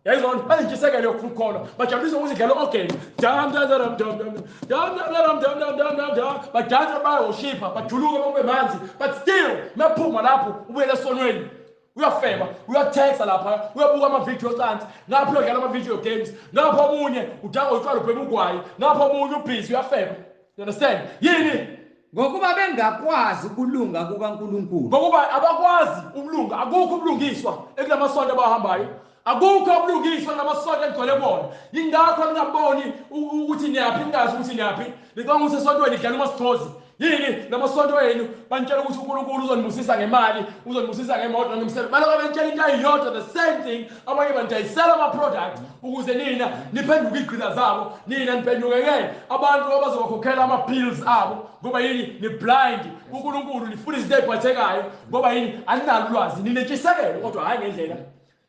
Yayizona banentshisekelo yokukholwa, bajabulisa ukuthi idlala organ, dam dam dam dam dam dam dam dam dam dam dam dam, badansa bayoshipha, bajuluka babe manzi, but still maphuma lapho ubuyele esonweni, uyafeba, uyatexa lapha, uyabuka ama-video ocansi, ngapha uyodlala ama-video games, ngapha omunye udanga utshwala ubhema ugwayi, ngapha omunye ubhizi uyafeba. You understand? Yini? Ngokuba bengakwazi ukulunga kukaNkulunkulu. Ngokuba abakwazi ukulunga, akukho ubulungiswa ekulamasonto abahambayo. Akukho ubulungiswa namasonto engigcwele kubona. Yingakho ningaboni ukuthi niyaphi, ningazi ukuthi niyaphi. Nicabanga ukuthi esontweni idlala umasithozi. Yini namasonto enu banitshela ukuthi uNkulunkulu uzonibusisa ngemali, uzonibusisa ngemoto nangomsebenzi. Balokhu benitshela into eyodwa, the same thing. Abanye banidayisela ama-product ukuze nina niphenduke iy'gqila zabo, nina niphenduke-ke abantu abazobakhokhela ama-bills abo. Ngoba yini? Ni-blind uNkulunkulu, nifuna izinto ey'phathekayo ngoba yini? Aninalo ulwazi, ninentshisekelo kodwa hhayi ngendlela.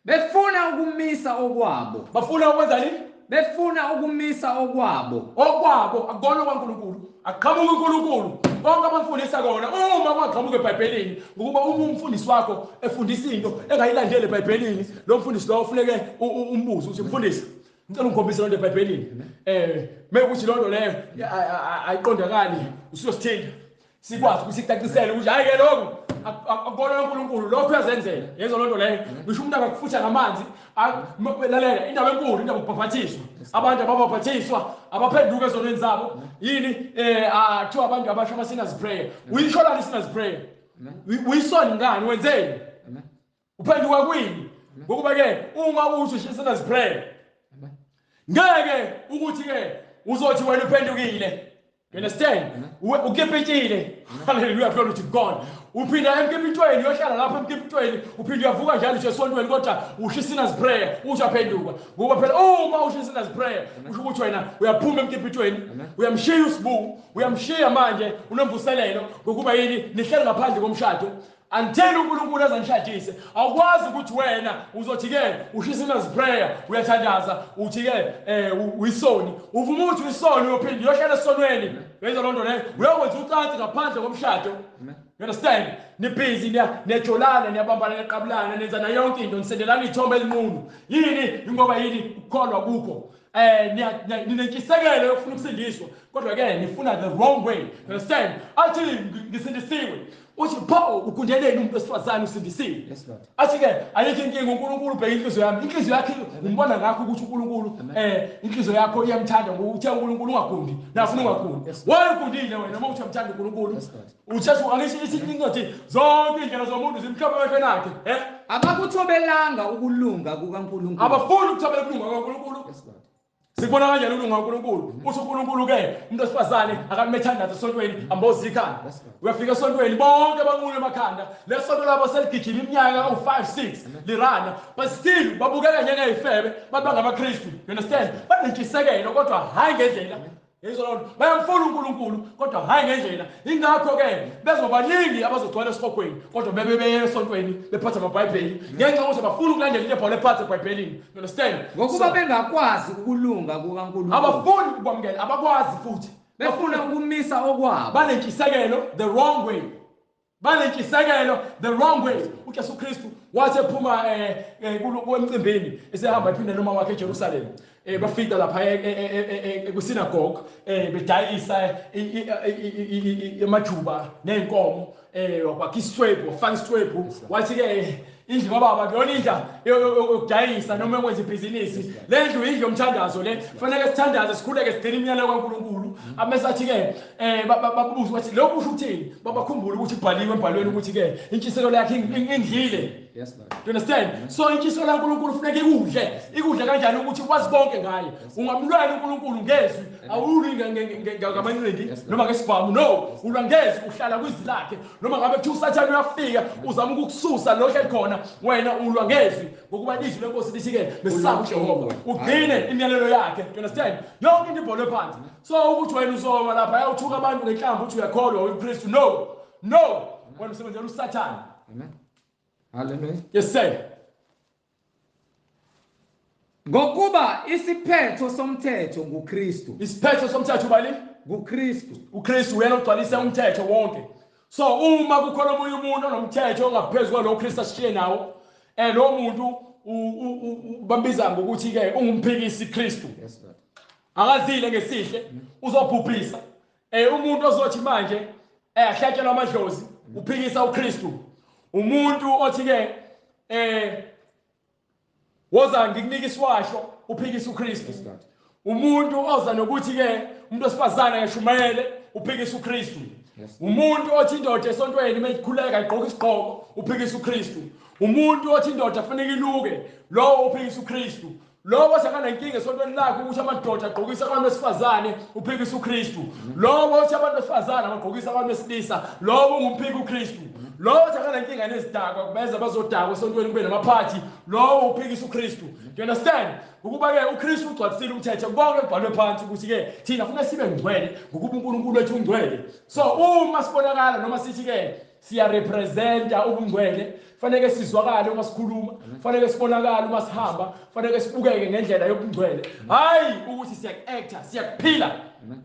Befuna ukumisa okwabo. Bafuna ukwenzani? Befuna ukumisa okwabo. Okwabo akukona kwaNkulunkulu, akuqhamuki uNkulunkulu. Konke abamfundisa kona uma kungaqhamuka eBhayibhelini, ngokuba uma umfundisi wakho efundisa into engayilandeli eBhayibhelini, lo mfundisi lowo ufuneke umbuze ukuthi mfundisi, ngicela ungikhombise lonto eBhayibhelini. Mekuthi lonto leyo ayiqondakali, usuyosithinta sikwazi ukuthi sikucacisele ukuthi hayi ke lokhu akukona uNkulunkulu, lokho uyazenzela. Yezwa lonto leyo. Ngisho umuntu akakufutha ngamanzi, lalela indaba enkulu, indaba yokubhaphathiswa. Abantu ababhaphathiswa abaphenduka ezonweni zabo. Yini kuthiwa abantu abasho ama sinners prayer. Uyisholani sinners prayer? Uyisoni ngani, wenzeni? Uphenduka kwini? Ngokuba ke uma uthi sinners prayer, ngeke ukuthi ke uzothi wena uphendukile. You understand? Ukipitile. Hallelujah, glory to God. Uphinda emkipitweni, uyohlala lapho emkipitweni, uphinda uyavuka njalo nje esontweni kodwa usho sinners prayer, usho aphenduka. Ngoba phela uma usho sinners prayer, usho ukuthi wena uyaphuma emkipitweni, uyamshiya usibu, uyamshiya manje unomvuselelo ngokuba yini? Nihleli ngaphandle komshado. Until uNkulunkulu azanishadise. Awukwazi ukuthi wena uzothi ke usho sinners prayer, uyathandaza, uthi ke uyisoni. Uvuma ukuthi uyisoni, uyophinda uyohlala esonweni. Uyezwa lonto leyo? Uyokwenza ucansi ngaphandle komshado. You understand? Nibhizi, niyajolana, niyabambana, niyaqabulana, nenza nayo yonke into, nisendelana iy'thombe ezinqunu. Yini? Ingoba yini? Ukukholwa kukho. Ninentshisekelo yokufuna ukusindiswa, kodwa ke nifuna the wrong way. You understand? Athi ngisindisiwe. Uthi pho ugundeleni umuntu wesifazane usindisiwe. Yes Lord. Athi ke ayikho inkinga, uNkulunkulu ubheka inhliziyo yami. Inhliziyo yakhe umbona ngakho ukuthi uNkulunkulu inhliziyo yakho iyamthanda, ngoba uthe uNkulunkulu ungagundi. Nafuna ungagundi. Why ugundile wena uma uthi uyamthanda uNkulunkulu? Uthethe angisho ithi incwadi zonke indlela zomuntu zimhlophe emehlweni akhe. Abakuthobelanga ukulunga kukaNkulunkulu. Abafuni ukuthobela ukulunga kukaNkulunkulu. Yes Lord. Sikubona kanjani ukulunga kukaNkulunkulu? Uthi uNkulunkulu ke umuntu wesifazane akamethandaza esontweni amboza ikhanda. Uyafika esontweni bonke banqunu emakhanda. Lesonto labo seligijima iminyaka u5 6 lirana, but still babukeka njengezifebe, bathi bangamaKristu. You understand? Banentshisekelo kodwa hayi ngendlela. Yezwa lonto. Bayamfuna uNkulunkulu kodwa hayi ngendlela. Ingakho ke bezobaningi abazogcwala esihogweni kodwa bebe beye esontweni bephatha amaBhayibheli ngenxa yokuthi bafuna ukulandela into ebhalwe phansi eBhayibhelini. You understand? Ngokuba bengakwazi ukulunga kukaNkulunkulu. Abafuni ukwamukela, abakwazi futhi. Befuna ukumisa okwabo. Banentshisekelo the wrong way. Banentshisekelo the wrong way. uJesu Kristu wathi ephuma emcimbini esehamba ephinda noma wakhe eJerusalem. Bafika lapha kwisinagogue bedayisa amajuba nezinkomo, wakwakha iswebhu, wafaka iswebhu, wathi ke indlu kababa kuyona indla yokudayisa noma yokwenza ibhizinisi. Le ndlu indlu yomthandazo le, kufanele sithandaze sikhuleke sigcine imiyalelo kaNkulunkulu. Abese athi ke babuza ukuthi lokhu kusho ukuthini, babakhumbule ukuthi kubhaliwe embhalweni ukuthi ke intshisekelo yakhe indlile. Yes Lord. You understand? So intshisekelo kaNkulunkulu kufuneka ikudle. Ikudle kanjani ukuthi wazi konke ngaye. Ungamlwela uNkulunkulu ngezwi, awulwi ngamanqindi noma ngesibhamu. No, ulwa ngezwi, uhlala kwizwi lakhe. Noma ngabe kuthiwa uSathane uyafika uzama ukukususa lo hleli khona, wena ulwa ngezwi ngokuba izwi lenkosi lithi ke mesaba uJehova, ugcine imiyalelo yakhe. You understand? Yonke into ibhalwe phansi. So ukuthi wena uzoma lapha uyawuthuka abantu ngenhlamba uthi uyakholwa uyiKristu, no. No, wena usebenzela uSathane. Amen. Hallelujah. Yes sir. Ngokuba isiphetho somthetho nguKristu. Isiphetho somthetho ubani? NguKristu. uKristu uyena ogcwalisa umthetho wonke. So uma kukhona omunye umuntu onomthetho ongaphezulu kwalo Kristu asishiye nawo, lo muntu bambiza ngokuthi ke ungumphikisi Kristu. Yes Lord. Akazile ngesihle, uzobhubhisa. Umuntu ozothi manje ahlatshelwa amadlozi, uphikisa uKristu. Umuntu othi ke woza ngikunika isiwasho, uphikisa uKristu. Umuntu oza nokuthi ke umuntu wesifazane akashumayele, uphikisa uKristu. Umuntu othi indoda esontweni mayikhuleka igqoka isigqoko, uphikisa uKristu. Umuntu othi indoda kufanele iluke, lowo uphikisa uKristu. Lowo othi akanenkinga esontweni lakhe ukuthi amadoda agqokisa abantu besifazane uphikisa uKristu. Lowo othi abantu besifazane abagqokisa abantu besilisa, lowo ungumphiki uKristu. Lowo othi akanenkinga nezidakwa kubeza bazodakwa esontweni kube namaphathi, lowo uphikisa uKristu. Do you understand? Ukuba-ke uKristu ugcwalisile umthetho, konke kubhalwe phansi ukuthi-ke thina funa sibe ngcwele ngokuba uNkulunkulu wethu ungcwele. So uma sibonakala noma sithi-ke siyarepresenta ubungcwele, fanele sizwakale uma sikhuluma, fanele sibonakale uma sihamba, fanele sibukeke ngendlela yobungcwele, hayi ukuthi siyaku-acta, siyakuphila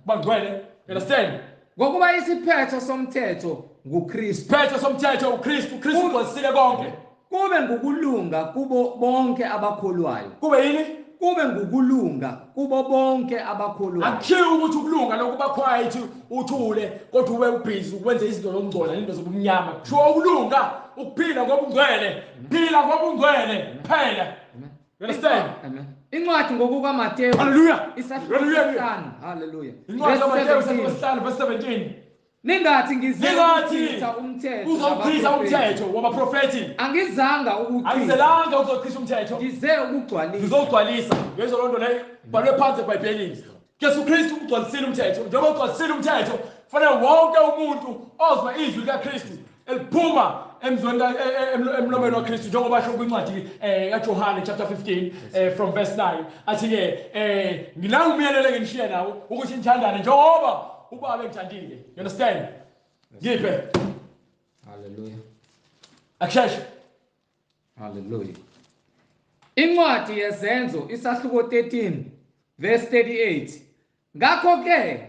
bangcwele. You understand? Ngokuba isiphetho somthetho nguKristu. Isiphetho somthetho uKristu, uKristu ugcwalisile konke. Kube ngukulunga kubo bonke abakholwayo. Kube yini? Kube ngukulunga kubo bonke abakholwayo. Akuthiwa ukuthi ukulunga lokuba quiet uthule kodwa ube ubhizi ukwenza izinto zokungcola izinto zobumnyama. Kushiwo ukulunga ukuphila ngobungcwele, phila ngobungcwele phela. You understand? Amen. Incwadi ngokukaMateyu. Hallelujah. Isahluko Hallelujah. sesihlanu. Hallelujah. Incwadi Verse kaMateyu 17. isahluko 5 verse 17. Ningathi ngize Ningathi ukuchitha umthetho uzowuchitha nabaprofethi. umthetho wabaprofethi. Angizanga ukuchitha. Angizelanga ukuzochitha umthetho. Ngize ukugcwalisa. Ngizowugcwalisa. Ngezwa loo nto leyo bhalwe phansi eBhayibhelini. Jesu Kristu ugcwalisile umthetho. Njengoba ugcwalisile umthetho, kufanele wonke umuntu ozwa izwi likaKristu eliphuma emzweni emlomeni waKristu, njengoba asho kwincwadi kaJohane chapter 15 from verse 9, athi-ke nginangu umyalelo enginishiye nawo ukuthi nithandane njengoba ubaba engithandile. You understand? Ngiphe. Hallelujah. Akusheshe. Hallelujah. Incwadi yeZenzo isahluko 13 verse 38. Ngakho ke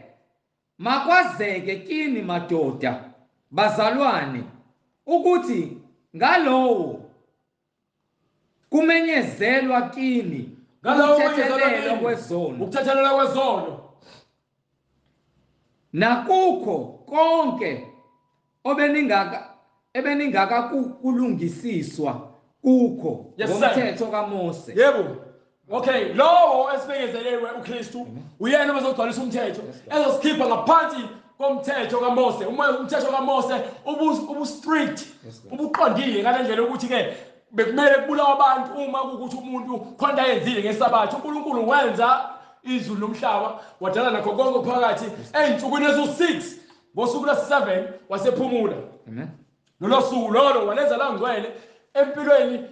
makwazeke kini madoda bazalwane ukuthi ngalowo kumenyezelwa kini Ngalowo ukuthethelelwa kwezono, ukuthethelelwa kwezono, nakukho konke obeningaka kulungisiswa kukho Yes, sir. ngomthetho kaMose. Yebo. Okay, lowo esibekezelewe uKristu uyena ozogcwalisa umthetho, ezosikhipha ngaphansi komthetho kaMose. Umthetho kaMose ubu strict, ubuqondile ngalendlela ukuthi ke bekumele kubulawa abantu uma kuwukuthi umuntu khona ayenzile ngesabatha. uNkulunkulu wenza izulu nomhlaba, wadala nakho konke phakathi ey'nsukwini eziwu-6, ngosuku lwesi-7 wasephumula. Amen. Lolo suku lolo walenza langcwele empilweni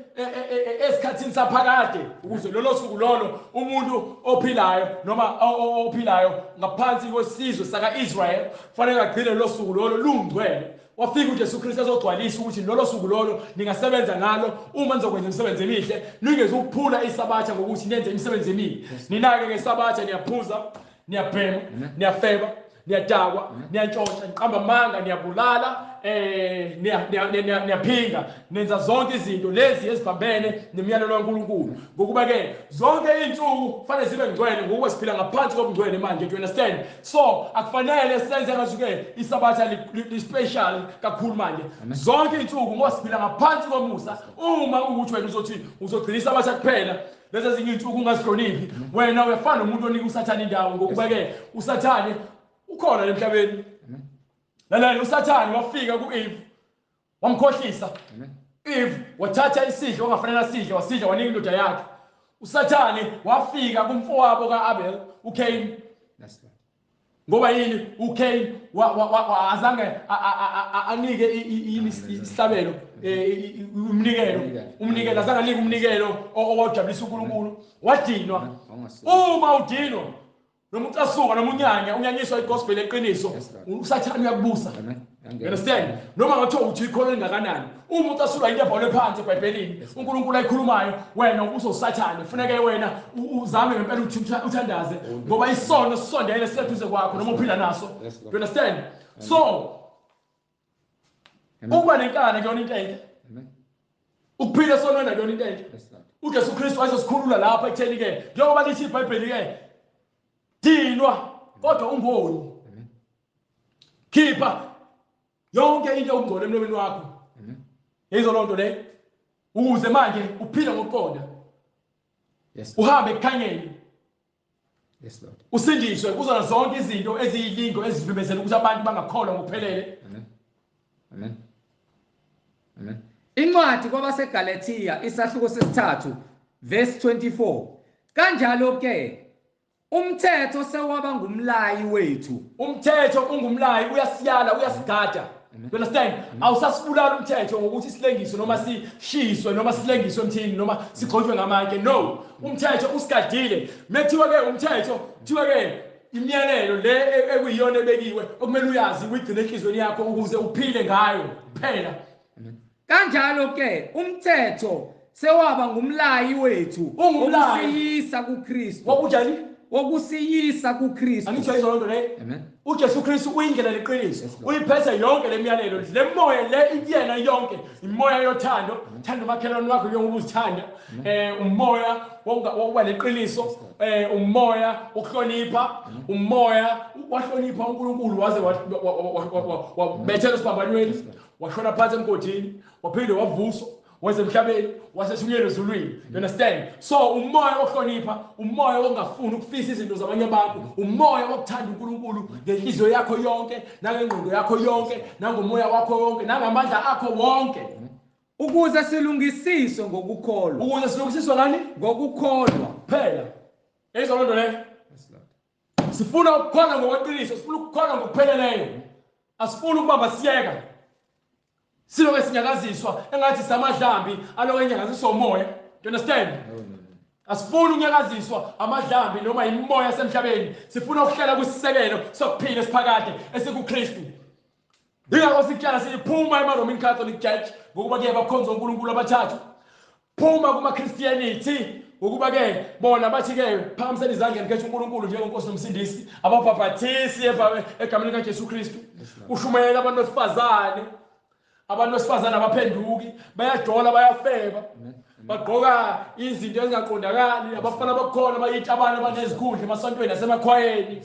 esikhathini saphakade, ukuze lolo suku lolo umuntu ophilayo noma ophilayo ngaphansi kwesizwe saka-Israel kufanele agcine lolo suku lolo lungcwele. Wafika uJesu Kristu ezogcwalisa ukuthi lolo suku lolo ningasebenza ngalo uma nizokwenza imisebenzi emihle, ningezukuphula isabatha ngokuthi nenze imisebenzi emibi. Ninake ngesabatha niyaphuza, niyabhema, niyafeba, niyadakwa, niyantshontsha, niqamba amanga, niyabulala, niyaphinga, nenza zonke izinto lezi eziphambene nemiyalelo kaNkulunkulu. Ngokuba ke zonke izinsuku kufanele zibe ngcwele, ngokuba siphila ngaphansi kobungcwele manje. Do you understand? So akufanele senze ngathi ke isabatha li special kakhulu manje. Zonke izinsuku ngoba siphila ngaphansi komusa. Uma ukuthi wena uzothi uzogcina isabatha kuphela, lezi ezinye izinsuku ungazihloniphi, wena uyafana nomuntu onika uSathane indawo. Ngokuba ke uSathane ukhona emhlabeni. Lalela, uSathane wafika ku-Eve wamkhohlisa. Eve wathatha isidlo ongafanele asidle, wasidla wanika indoda yakhe. uSathane wafika kumfowabo ka-Abel, uCain. Ngoba yini? uCain azange anike isihlabelo, umnikelo, azange anike umnikelo owajabulisa uNkulunkulu. Wadinwa. Uma udinwa noma ucasuka noma unyanya, unyanyiswa igospel eqiniso, uSathane uyakubusa. You understand? Noma ngathiwa uthi ikhono elingakanani, uma ucasulwa into ebhalwe phansi eBhayibhelini uNkulunkulu ayikhulumayo, wena ubuso uSathane. Kufuneke wena uzame ngempela ukuthi uthandaze, ngoba isono sisondele siseduze kwakho noma uphila naso. You understand? So ukuba nenkani kuyona into enhle, ukuphila esonweni akuyona into enhle. uJesu Kristu wayezosikhulula lapha ekutheni ke, njengoba lithi iBhayibheli ke, dinwa kodwa ungoni, khipha yonke into ongcola emlomeni wakho. Yizo lonto le, ukuze manje uphile ngokuqonda, uhambe ekukhanyeni, usindiswe kuzona zonke izinto eziyilingo ezivimbezela ukuthi abantu bangakholwa ngokuphelele. Amen. Amen. Amen. Incwadi kwabaseGalatia isahluko sesithathu verse 24. Kanjalo ke umthetho sewaba ngumlayi wethu. Umthetho ungumlayi, uyasiyala, uyasigada. You understand? Awusasibulala umthetho ngokuthi silengiswe noma sishiswe noma silengiswe emthini noma sigxotshwe ngamatshe. No, umthetho usigadile. Mekuthiwa ke umthetho, kuthiwa ke imiyalelo le ekuyiyona ebekiwe okumele uyazi uyigcine enhliziyweni yakho ukuze uphile ngayo kuphela. Kanjalo ke umthetho sewaba ngumlayi wethu wokusiyisa kuKristu. Wakunjani? Wokusiyisa kuKristu. Angitsho izolo nto le. Amen. uJesu Kristu uyindlela leqiniso, uyiphethe yonke lemiyalelo, le moya le ikuyena yonke, imoya yothando, thanda umakhelwane wakho njengoba uzithanda, umoya wokuba neqiniso, umoya wokuhlonipha, umoya wahlonipha uNkulunkulu waze wabethela esiphambanweni, washona phansi emgodini, waphinde wavuswa, wasemhlabeni, wasethunyelwa ezulwini. You understand? So umoya wokuhlonipha, umoya wokungafuni ukufisa izinto zabanye abantu, umoya wokuthanda uNkulunkulu ngenhliziyo yakho yonke, nangengqondo yakho yonke, nangomoya wakho wonke, nangamandla akho wonke. Ukuze silungisiswe ngokukholwa. Ukuze silungisiswe ngani? Ngokukholwa. Phela. Yezwa loo nto leyo? Sifuna ukukholwa ngokweqiniso, sifuna ukukholwa ngokupheleleyo. Asifuni ukubamba siyeka. Siloke sinyakaziswa engathi samadlambi aloke enyakaziswa umoya. Do you understand? No. Asifuni ukunyakaziswa amadlambi noma imimoya yasemhlabeni. Sifuna ukuhlala kwisisekelo sokuphila esiphakade esikuKristu. Yingakho sikutshala sithi phuma ema-Roman Catholic Church ngokuba kuye bakhonza uNkulunkulu abathathu. Phuma kuma-Christianity ngokuba ke bona bathi ke phakamisela izandla nikhethe uNkulunkulu njengenkosi nomsindisi, ababhabhathisi egameni likaJesu Kristu. Ushumayela abantu besifazane. Abantu besifazane abaphenduki, bayajola, bayafeba, bagqoka izinto ezingaqondakali, abafana bakhona bayitabane abanezikhundla emasontweni nasemakhwayeni.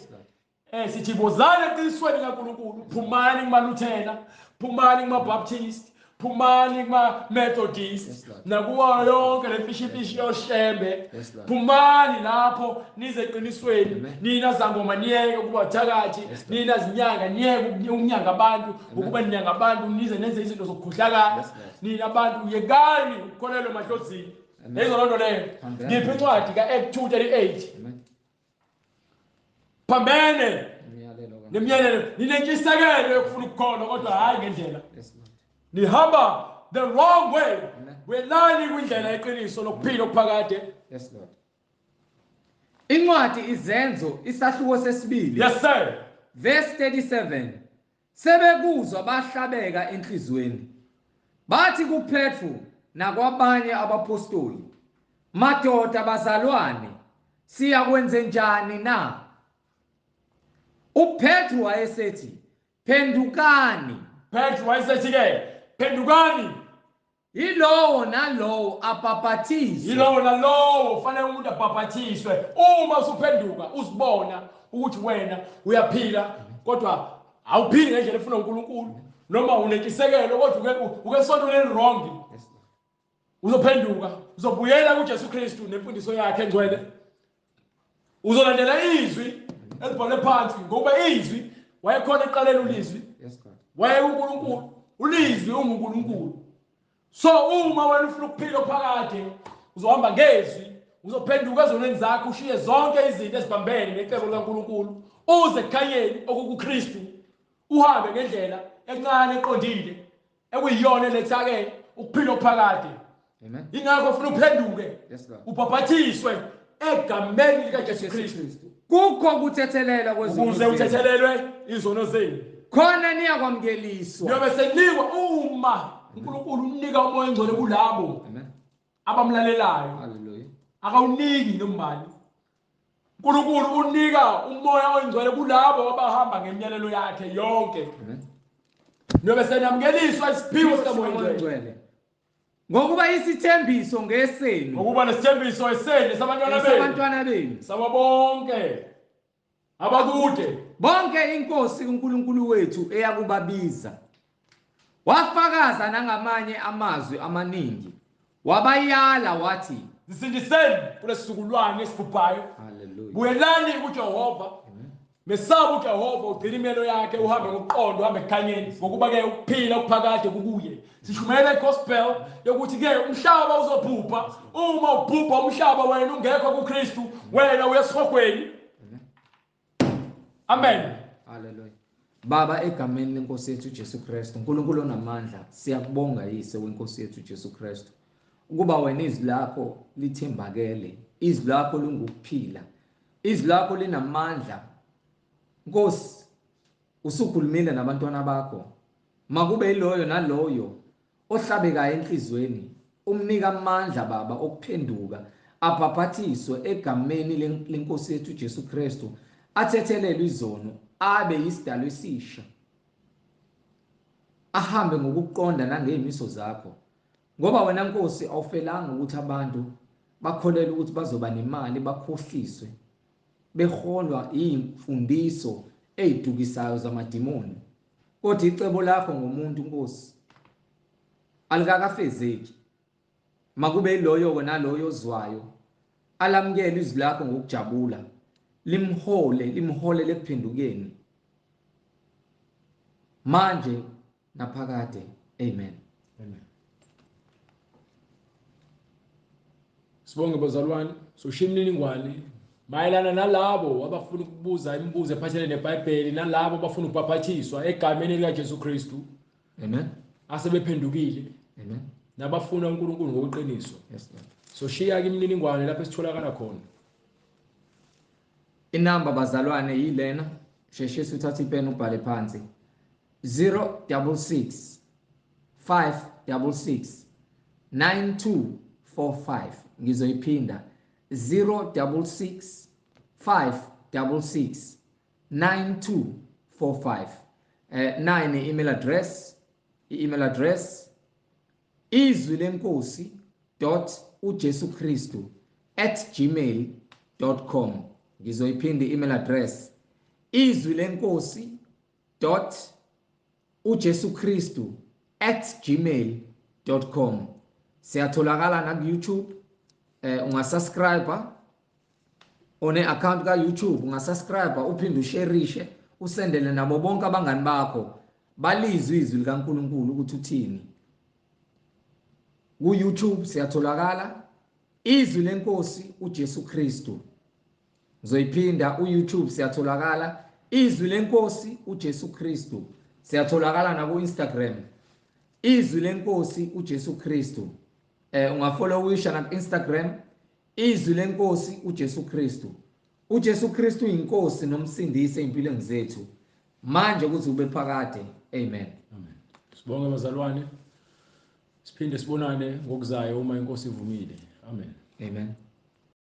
Sithi bozani eqinisweni kaNkulunkulu, phumani kumaLuthela, phumani kumaBaptist, phumani kuma-Methodist, nakuwo yonke le mfishifishi yoshembe. Phumani lapho nize eqinisweni. Nina zangoma niyeke ukuba thakathi, nina zinyanga niyeke ukunyanga abantu, ngokuba ninyanga abantu nize nenze izinto zokukhohlakala. Nina abantu yekani ukukholelwa emahlozini. Lezo loo nto leyo. Ngiphi incwadi ka-Act 2:38. Phambene nemiyalelo, ninentshisekelo yokufuna ukukholwa kodwa hhayi ngendlela. Nihamba the wrong way. Welani kwindlela yeqiniso lokuphila okuphakade. Yes Lord. Incwadi Izenzo isahluko sesibili. Yes sir. Verse 37. Sebekuzwa bahlabeka enhlizweni. Bathi kuPetru nakwabanye abapostoli, madoda bazalwane, siyakwenze njani na? uPetru wayesethi, phendukani. Petru wayesethi ke, phendukani. Yilowo nalowo abhabhathiswe. Yilowo nalowo ufanele umuntu abhabhathiswe. Uma usuphenduka uzibona ukuthi wena uyaphila kodwa awuphili ngendlela efuna uNkulunkulu, noma unentshisekelo kodwa uke sonto leli wrong. Uzophenduka, uzobuyela kuJesu Kristu nemfundiso yakhe engcwele. Uzolandela izwi elibhalwe phansi, ngokuba izwi wayekhona eqaleni ulizwi. Waye uNkulunkulu, ulizwi unguNkulunkulu. So uma wena ufuna ukuphila phakade, uzohamba ngezwi, uzophenduka ezonweni zakho, ushiye zonke izinto ezibambene necebo likaNkulunkulu, uze ekukhanyeni okukuKristu, uhambe ngendlela encane eqondile ekuyiyona eletha ke ukuphila phakade. Amen. Ingakho ufuna uphenduke, ubhabhathiswe egameni likaJesu Kristu. Kukho ukuthethelelwa kwezono, ukuze uthethelelwe izono zenu, khona niyakwamukeliswa. Niyobe senikwa uma uNkulunkulu unika uMoya oNgcwele kulabo abamlalelayo. Hallelujah. Akawuniki nombani. uNkulunkulu unika uMoya oNgcwele kulabo abahamba ngemiyalelo yakhe yonke. Niyobe senamukeliswa isiphiwo sikaMoya oNgcwele. Ngokuba isithembiso ngesenu. Ngokuba nesithembiso esenu sabantwana benu. Sabantwana benu. Sabo bonke abakude. Bonke inkosi uNkulunkulu wethu eyakubabiza. Wafakaza nangamanye amazwi amaningi. Wabayala wathi, zisindiseni kulesizukulwane esibhubhayo. Hallelujah. Buyelani kuJehova. Mesaba uJehova, ugcina imiyalo yakhe, uhambe ngokuqonda, uhambe ekukhanyeni, ngokuba ke ukuphila okuphakade kukuye. Sishumayela igospel yokuthi ke umhlaba uzobhubha. Uma ubhubha umhlaba wena ungekho kuKristu, wena uyesihogweni. Amen. Hallelujah. Baba, egameni lenkosi yethu Jesu Kristu, uNkulunkulu onamandla, siyakubonga Yise wenkosi yethu Jesu Kristu, ukuba wena izwi lakho lithembakele, izwi lakho lingukuphila, izwi lakho linamandla. Nkosi, usukhulumile nabantwana bakho, makube yiloyo naloyo ohlabekayo enhlizweni, umnika amandla Baba okuphenduka, abhaphathiswe egameni lenkosi yethu Jesu Kristu, athethelelwe izono, abe yisidalwa esisha, ahambe ngokuqonda nangeyimiso zakho. Ngoba wena Nkosi awufelanga ukuthi abantu bakholelwe ukuthi bazoba nemali, bakhohliswe beholwa imfundiso ezidukisayo zamadimoni. Kodwa icebo lakho ngomuntu Nkosi alikakafezeki. Makube yiloyo naloyo ozwayo alamukele izwi lakho ngokujabula, limhole, limholele ekuphendukeni manje naphakade. Amen. Amen. Sibonge bazalwane, soshiya imininingwane mayelana nalabo abafuna ukubuza imibuzo ephathelene neBhayibheli, nalabo abafuna ukubhaphathiswa egameni likaJesu Kristu. Amen. Asebephendukile. Amen. Nabafuna uNkulunkulu ngokuqiniso. Yes, Lord. Soshiya ke imininingwane lapho esitholakala khona. Inamba bazalwane yilena, sheshisa uthathe ipeni ubhale phansi. 066 566 9245. Ngizoyiphinda, 066 566 9245. 9 email address, i-email address izwi lenkosi dot uJesu Kristu @gmail.com. Ngizoyiphinda i-email address, izwi lenkosi dot uJesu Kristu @gmail.com. Siyatholakala na ku YouTube. Ungasubscribe one account ka YouTube, ungasubscribe uphinde ushareishe, usendele nabo bonke abangani bakho balizwe izwi likaNkuluNkulu ukuthi uthini. Ku YouTube siyatholakala izwi lenkosi uJesu Kristu. Ngizoyiphinda, u YouTube siyatholakala izwi lenkosi uJesu Kristu. Siyatholakala na ku Instagram, izwi lenkosi uJesu Kristu. Ungafollowisha na ku Instagram, izwi lenkosi uJesu Kristu. uJesu Kristu uyinkosi nomsindisi empilweni zethu manje kuze ube phakade. Amen. Amen. Sibonge bazalwane, siphinde sibonane ngokuzayo uma inkosi ivumile. Amen. Amen.